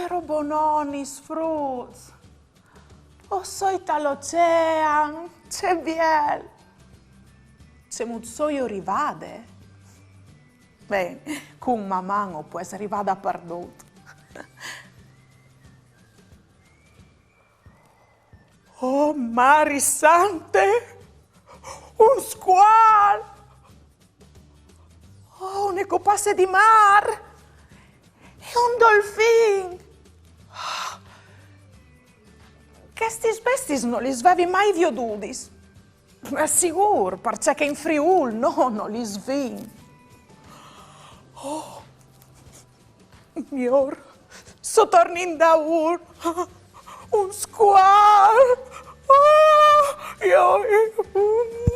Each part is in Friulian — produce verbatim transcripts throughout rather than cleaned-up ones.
Robononis, fruts! O soi tal ocean, ce biel! Cemût soio rivade? Ben, cun Maman o pues rivâ dapardut. Oh, Mari sante! Un scuâl! Oh, une copasse di mâr! E un dolfin! Chestis bestiis no lis vevi mai viodudis. Ma sigûr, parcè che in Friûl nô no lis vin. Oh, miôr, se o torni indaûr. Un scuâl! Oh, jo, mm.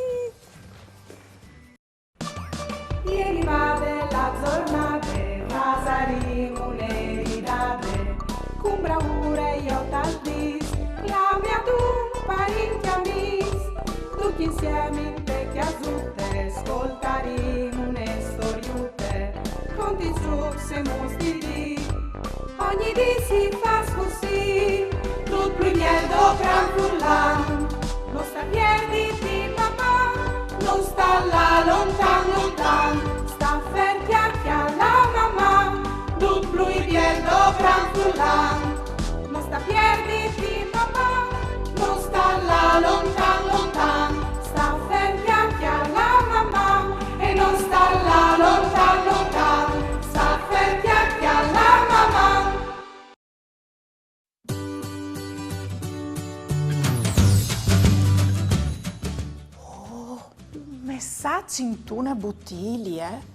E rivade la zornade, fasarìn une ridade, cun braure jo tal dîs, clami adun parint e amîs, ducj insiemi inte cjasute, scoltarìn une storiute, conti zûcs e muts di dì. Ogni dì si fâs cussì, dut plui biel dopran furlan. No sta pierditi, Maman, no sta lâ lontan, lontan, sta fer, cjale, cjale, Maman, dut plui biel dopran furlan. No sta pierditi, Maman, no sta lâ lontan, lontan, sta fer, cjale, cjale, Maman, e no sta lâ lontan, lontan, sta fer, cjale, cjale, Maman. Oh, un messaç intune butilie?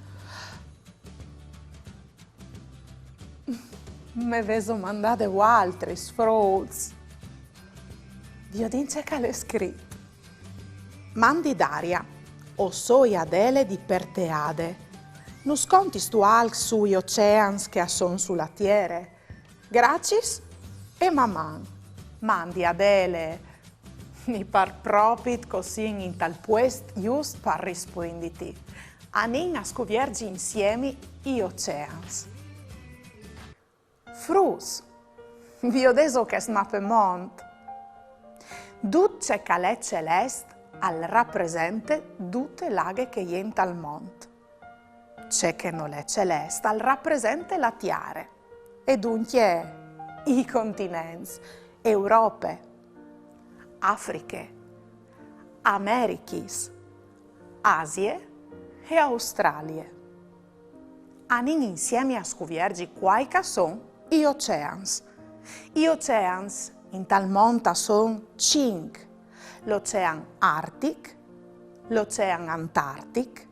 Me vêso mandade voaltris, fruts? Viodìn ce che al è scrit. Mandi Daria, o soi Adele di Perteade. Nus contistu alc sui oceans che a son su la Tiere? Graciis e Maman. Mandi Adele. Mi pâr propit che o sin intal puest just par rispuinditi. Anìn a scuvierzi insiemi i oceans. Fruts, viodêso chest mapemont? Dut ce che al è celest al rapresente dute la aghe che e je intal mont. Ce che nol è celest al rapresente la Tiare, e duncje i continents: Europe, Afriche, Americhis, Asie e Australie. Anìn insiemi a scuvierzi cuâi che a son i oceans. I oceans intal mont a son cinc: l'Ocean Artic, l'Ocean Antartic,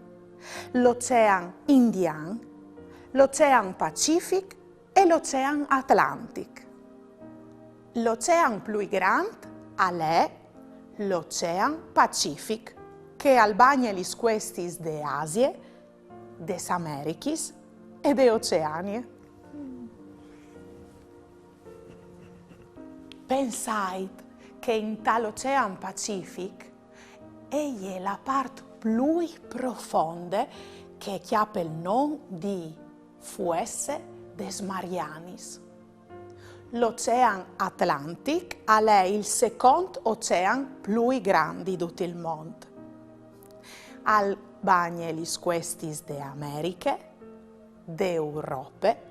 l'Ocean Indian, l'Ocean Pacific e l'Ocean Atlantic. L'ocean plui grant al è l'Ocean Pacific, che al bagne lis cuestis de Asie, des Americhis e de Oceanie. Pensait che intal Ocean Pacific e je la part plui profonde che e cjape il non di Fuesse des Marianis. L'Ocean Atlantic al è il secont ocean plui grant di dut il mont. Al bagne lis cuestis de Americhe, de Europe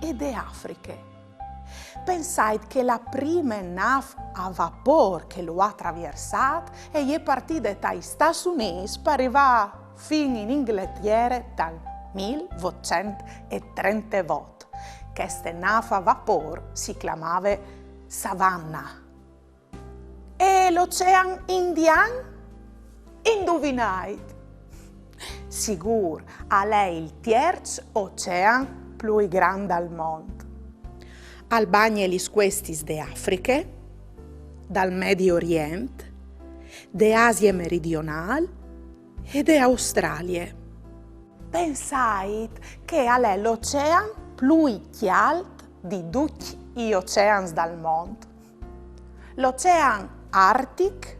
e de Afriche. Pensait che la prime nâf a vapôr che lu à traviersât e je partide tai Stâts Unîts par rivâ fin in Ingletiere tal mil votcent e trentevot. Cheste nâf a vapôr si clamave Savannah. E l'Ocean Indian? Induvinait! Sigûr, al è il tierç ocean plui grant dal mont. Al bagne lis cuestis de Afriche, dal Medi Orient, de Asie meridionâl e de Australie. Pensait che al è l'ocean plui cjalt di ducj i oceans dal mont. L'Ocean Artic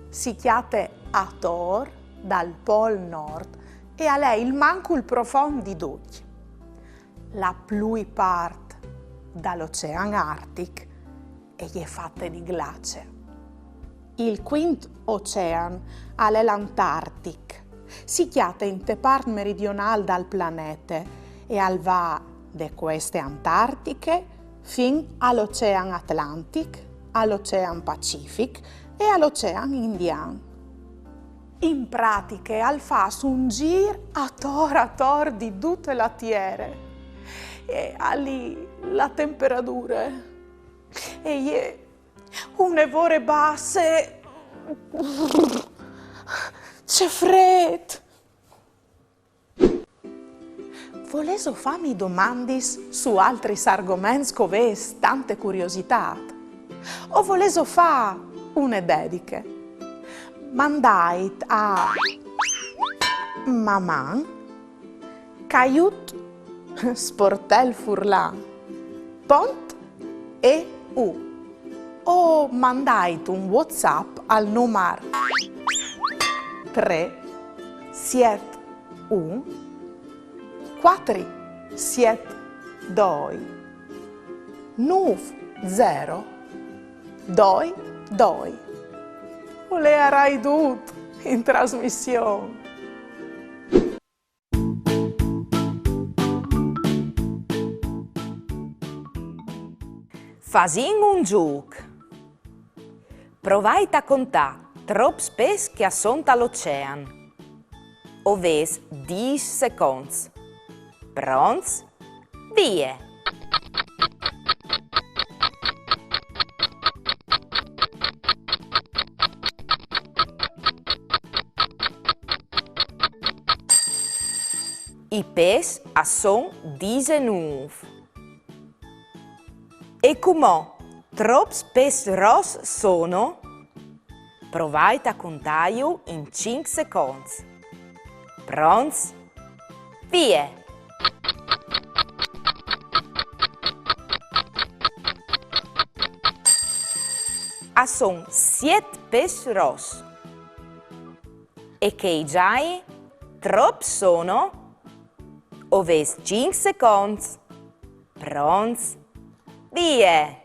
si cjate ator dal Pol Nord e al è il mancul profont di ducj. La plui part dal Ocean Artic e je fate di glace. Il cuint ocean al è l'Antartic. Si cjate inte part meridionâl dal planete e al va de cueste antartiche fin al Ocean Atlantic, al Ocean Pacific e al Ocean Indian. In pratiche al fâs un zîr ator ator di dute la Tiere e al è li la temperadure e je une vore basse. Ce frêt! Volêso fâmi domandis su altris argoments che o vês tante curiositât? O volêso fâ une dediche? Mandait a maman caiut sportel furlan pont e u o mandait un WhatsApp al numar trê siet un cuatri siet doi nûf zero doi doi. O leiarai dut in trasmission. Fasìn un zûc. Provait a contâ trops pes che a son tal ocean. O vês dîs seconts. Pronts? Vie! I pes a son disenûf. E cumò, trops pes ros sono? Provait a contâju in cinc seconts. Pronts? Vie! A son siet pes ros. E chei zai? Trops sono? O vês cinc seconts. Pronts? Vie!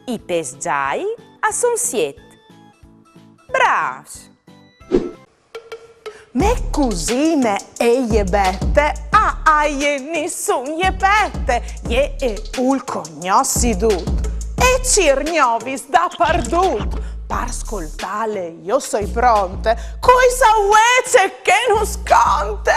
I pes zai a son siet. Brâfs! Mê cusine e je Bete, a, a jê nissun je pete, jê e vûl cognossi dut e e cîr gnovis dapardut. Par scoltâle jo o soi pronte, cui sa ce che nus conte.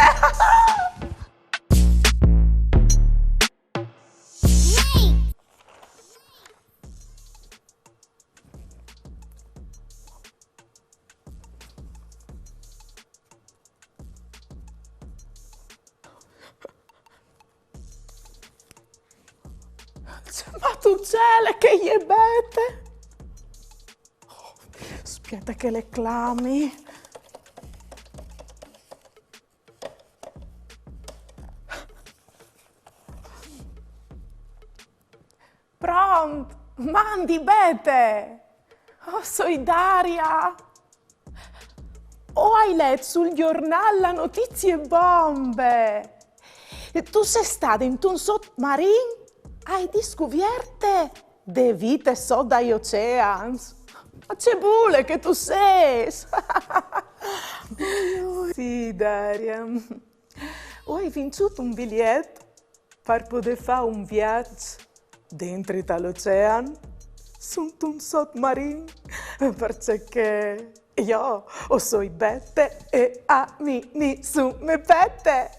Ce matucele che e je Bete! Spiete che le clami. Pront? Mandi, Bete! O soi Daria! O ai let sul gjornâl la notizie bombe! Tu sês stade intun sotmarin ae discuvierte de vite sot dai oceans! Ma ce bule che tu sês! Sì, Daria. O ai vinçût un biliet par podê fâ un viaç dentri tal ocean, suntun sotmarin, parcè che jo o soi Bete e a mi nissun me pete.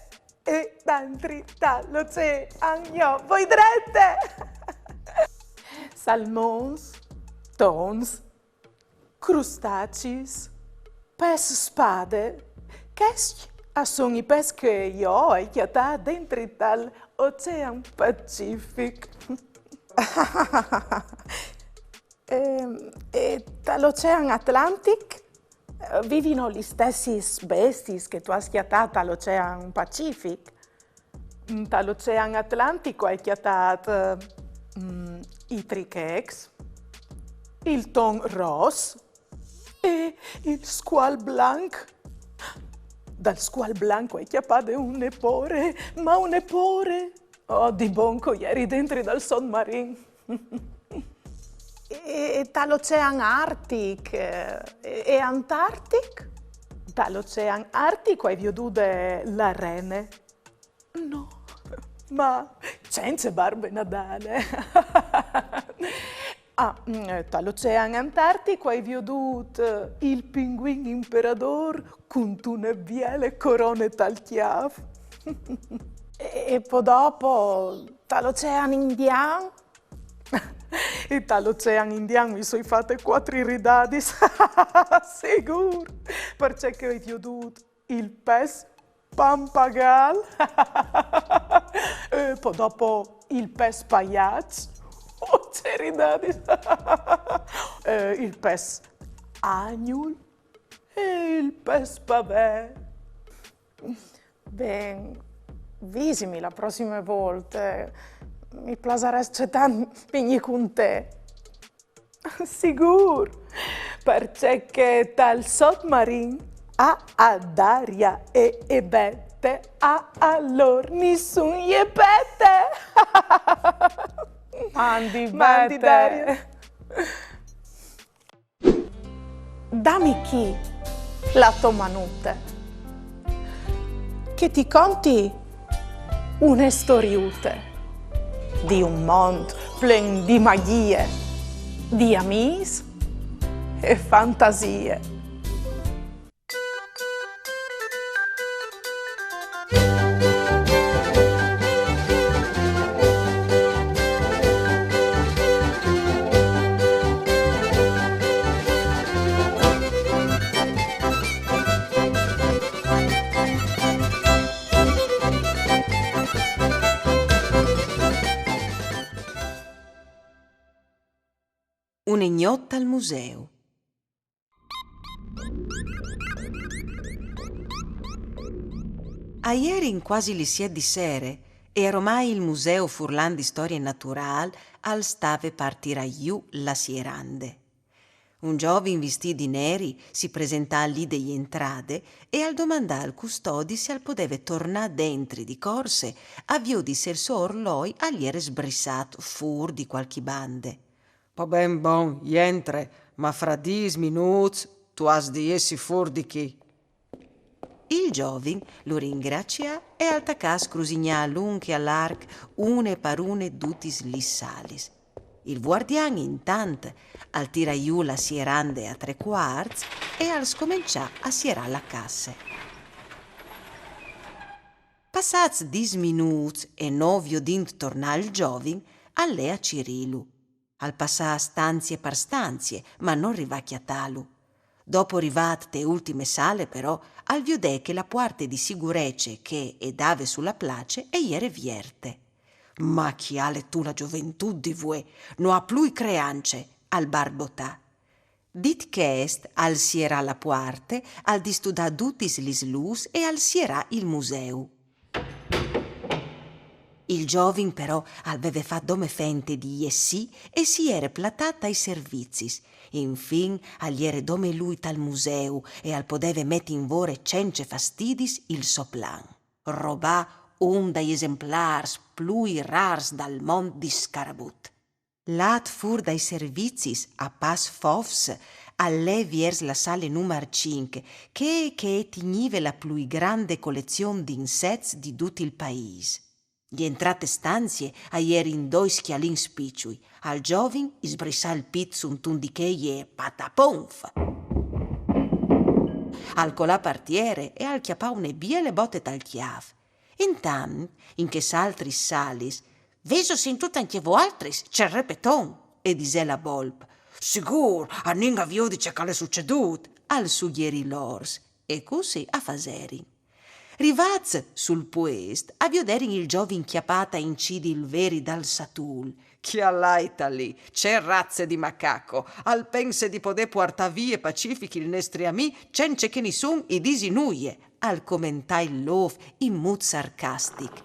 E dentri tal ocean jo o voi drete. Salmons, tons, crustacis, pes spade, chescj a son i pes che jo o ai cjatât dentri tal Ocean Pacific. Ehm, e tal Ocean Atlantic, eh, vivino lis stessis bestiis che tu âs cjatât tal Ocean Pacific? Tal Ocean Atlantic o ai cjatât, mm, i trichecs, il ton ros e il scual blanc. Dal scual blanc o ai cjapade une pôre, ma une pôre! Oh, di bon che o jeri dentri dal sotmarin. E, e tal ocean Artic, eh, e, e Antartic? Tal ocean Artic o ai viodude la rene. No, ma cence Barbe Nadale. Ah, mm, tal ocean Antartic o ai viodût, eh, il pinguin imperadôr cuntune biele corone tal cjâf. E, e po dopo, tal ocean Indian? E tal ocean Indian mi soi fate cuatri ridadis. Sigûr, parcè che o ai viodût il pes pampagal. E po dopo il pes paiaç. Oh, ce ridadis. Eh, il pes agnul e il pes pavee. Ben, visimi la prossime volte. Mi plasarès tant vignî cun te. Sigûr, parcè che tal sotmarin a, a Daria e, e Bete, a, a lôr nissun je pete. Mandi, mandi, Bete. Daria. Dami chi la tô manute, che ti conti une storiute di un mont plen di magjie, di amîs e fantasie. Une gnot al museu. A jerin cuasi lis siet di sere e aromai il Museu Furlan di Storie Naturâl al stave par tirâ jù la sierande. Un zovin vistît di neri si presentà li de jentrade e al domandà al custodi se al podeve tornâ dentri di corse a viodi se il so orloi al jere sbrissât fûr di cualchi bande. Po ben bon, jentre, ma fra dîs minûts tu âs di jessi fûr di chi. Il zovin lu ringracià e al tacà a scrusignâ a lunc e a larc une par une dutis lis salis. Il vuardian intant al tirà jù la sierande a trê cuarts e al scomençà a sierâ la casse. Passâts dîs minûts e no viodint tornâ il zovin, al lè a cirîlu. Al passà stanzie par stanzie, ma nol rivà a cjatâlu. Dopo rivât te ultime sale, però, al viodè che la puarte di sigurece che e dave su la place e jere vierte. Ma cjale tu la zoventût di vuê, no à plui creance, al barbotà. Dit chest, al sierà la puarte, al distudà dutis lis lûs e al sierà il museu. Il zovin però al veve fat dome fente di jessî e si jere platât tai servizis. Infin al jere dome lui tal museu e al podeve meti in vore cence fastidis il so plan: robâ un dai esemplârs plui rârs dal mont di scarabut. Lât fûr dai servizis a pas fofs, al lè viers la sale numar cinc, chê che e tignive la plui grande colezion di insets di dut il paîs. Jentrât te stanzie a jerin doi scjalins piçui. Al zovin i sbrissà il pît suntun di chei e pataponf! Al colà par tiere e al cjapà une biele bote tal cjâf. Intant, in chês altris salis: «Vêso sintût ancje voaltris ce repeton?» e disè la bolp. «Sigûr, anìn a viodi ce che al è sucedût», al sugjerì l'ors, e cussì a faserin. Rivâts sul puest, a vioderin il zovin cjapât a incidi il veri dal satûl. «Cjalaitali, ce raze di macaco! Al pense di podê puartâ vie pacific il nestri amì cence che nissun i disi nuie», al comentà il lôf in mût sarcastic.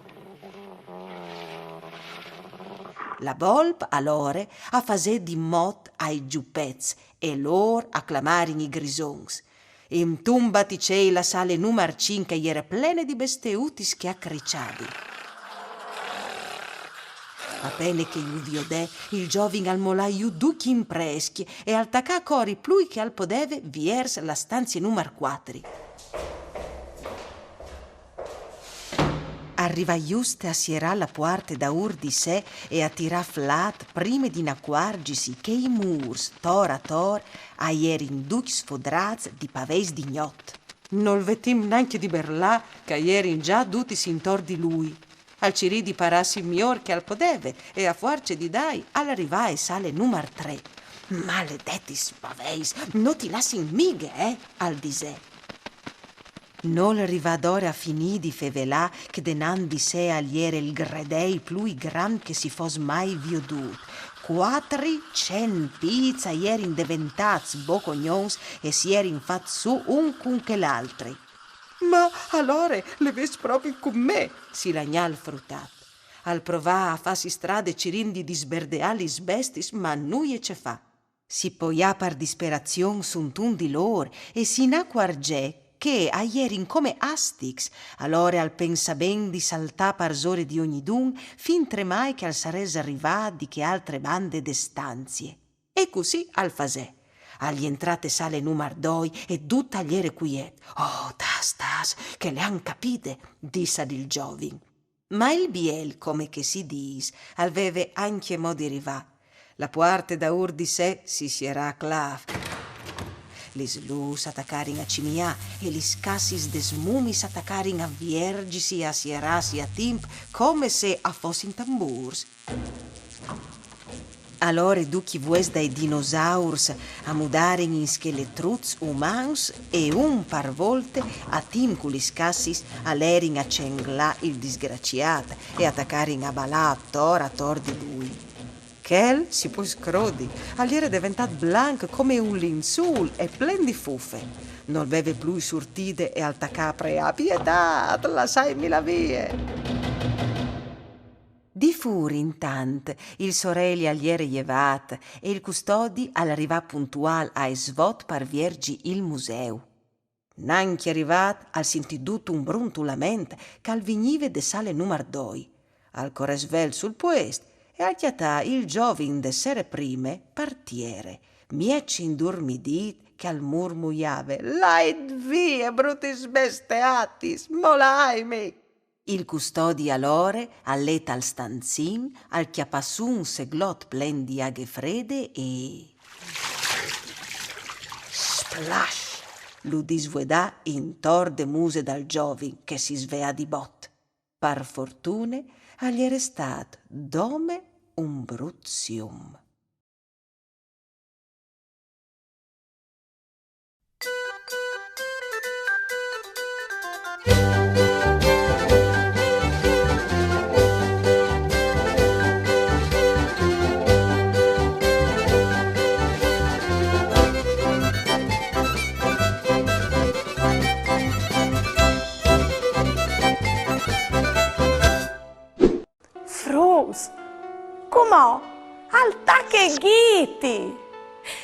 La bolp, alore, a fasè di mot ai zupets e lôr a clamarin i grisons. Intun baticei la sale numar cinc e jere plene di besteutis che a criçavin. A pene che ju viodè, il giovin al molà ju ducj i imprescj e al tacà a cori plui che al podeve viers la stanzie numar cuatri. Al rivà juste a sierâ la puarte daûr di se e a tirâ flât prime di inacuarzisi che i mûrs, tor ator, a jerin ducj sfodrâts di paveis di gnot. Nol ve timp nancje di berlâ che a jerin za dutis intor di lui. Al cirì di parâsi miôr che al podeve e a fuarce di dai al rivà ae sale numar trê. Maledetis paveis, no ti lassin mighe, eh, al disè. Nol rivà adore a finî di fevelâ che denant di se al jere il gredei plui grant che si fos mai viodût. Cuatricent pîts a jerin deventâts bocognons e si jerin fats sù un cun chel altri. Ma alore le vês propit cun me, si lagnà il frutat. Al provà a fâsi strade cirint di disberdeâ lis bestiis, ma nuie ce fâ. Si poià par disperazion suntun di lôr e si inacuarzè che a jerin come astics, alore al pensà ben di saltâ parsore di ognidun, fintremai che al sarès rivât di chê altre bande de stanzie. E cussì al fasè. Al jentrà te sale numar doi e dut al jere cuiet. Oh, tâs, tâs, che le àn capide, dissal il giovin. Ma il biel, come che si dîs, al veve ancjemò di rivâ. La puarte daûr di se si sierà a clâf. Lis lûs a tacarin a cimiâ e lis cassis des mumiis a tacarin a vierzisi e a sierâsi a timp, come se a fossin tambûrs. Alore ducj i vues dai dinosaurs a mudarin in scheletruts umans e un par volte, a timp cu lis cassis, a lerin a cenglâ il disgraciât e a tacarin a balâ ator ator di lui. Chel, si pues crodi, al jere deventât blanc come un linzûl e plen di fufe. Nol veve plui surtide e al tacà a preâ: «Pietât, lassaitmi lâ vie!» Di fûr, intant, il soreli al jere jevât e il custodi al rivà puntuâl ae svot par vierzi il museu. Nancje rivât al sintì dut un bruntulament che al vignive de sale numar doi. Al corè svelt sul puest e al cjatà il giovin de sere prime par tiere, mieç indurmidît, che al murmuiave: «Lait vie, brutis besteatis, molaitmi!» Il custodi alore al lè tal stanzin, al cjapà sù un seglot plen di aghe frede e... Splash! Lu disvuedà intor de muse dal giovin che si sveà di bot. Par fortune al jere stât dome un brut sium. Fruts, cumò al tache Ghiti!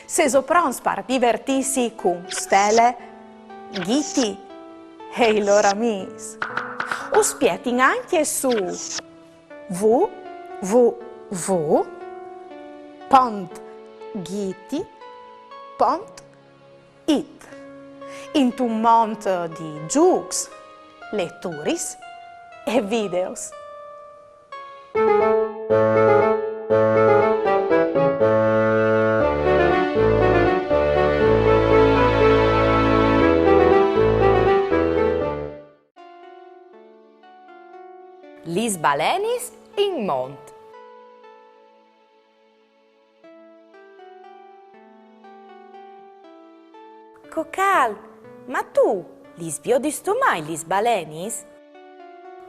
Sêso pronts par divertîsi cun Stele, Ghiti e i lôr amîs? Us spietin ancje su w w w pont ghiti pont it, intun mont di zûcs, leturis e videos. Lis balenis in mont. Cocal, ma tu lis viodistu mai lis balenis?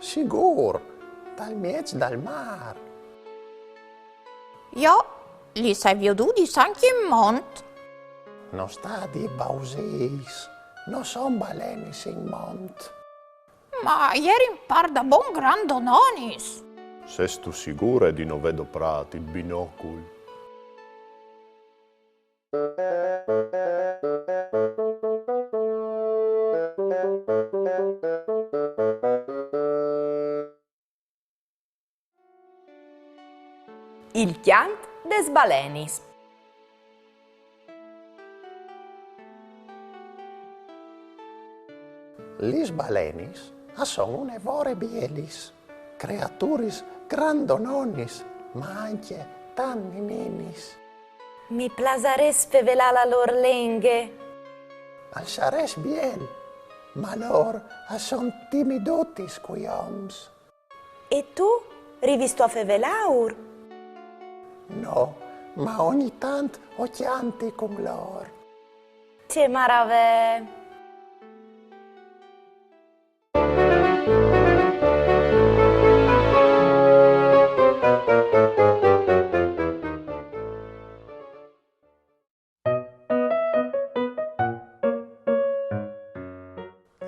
Sigûr, tal mieç dal mâr. Jo lis ai viodudis ancje in mont. No sta a dî bausiis, no son balenis in mont. Ma a jerin pardabon grandononis. Sêstu sigure di no vê doprât il binocul? Il cjant des balenis. Lis balenis a son une vore bielis, creaturis grandononis, ma ancje tant nininis. Mi plasarès fevelâ la lôr lenghe. Al sarès biel, ma lôr a son timidutis cui oms. E tu, rivistu a fevelâur? No, ma ogni tant o cjanti cun lôr. Ce maravee!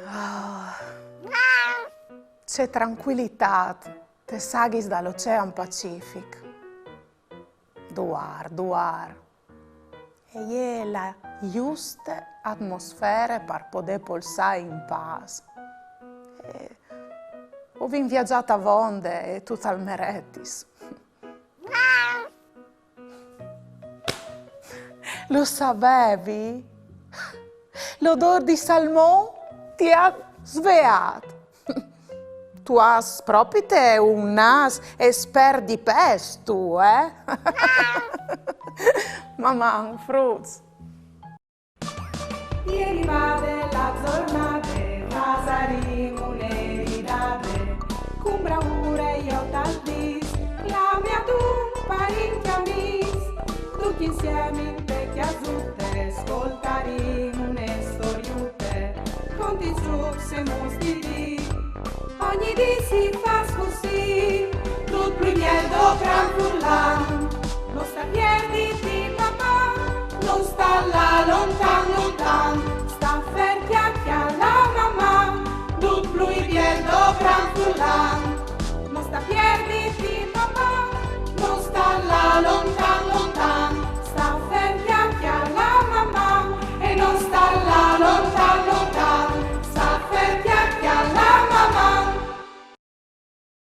Ah, ce trancuilitât tes aghis dal Ocean Pacific. Duar, duar. E je la juste atmosfere par podê polsâ in pâs. E o vin viazât avonde e tu tal meretis. Lu savevi? L'odôr di salmon ti à sveât. Tu âs propite un nâs espert di pes, tu, eh? Maman, fruts. E rivade la zornade, fasarìn une ridade, cun braure jo tal dîs, clamìn adun parint e amîs, ducj insiemi inte cjasute, scoltarìn une storiute, conti zûcs e muts di dì. Ogni dì si fâs cussì, dut plui biel dal gran furlan. No sta pierditi, papà, no sta lâ lontan, lontan.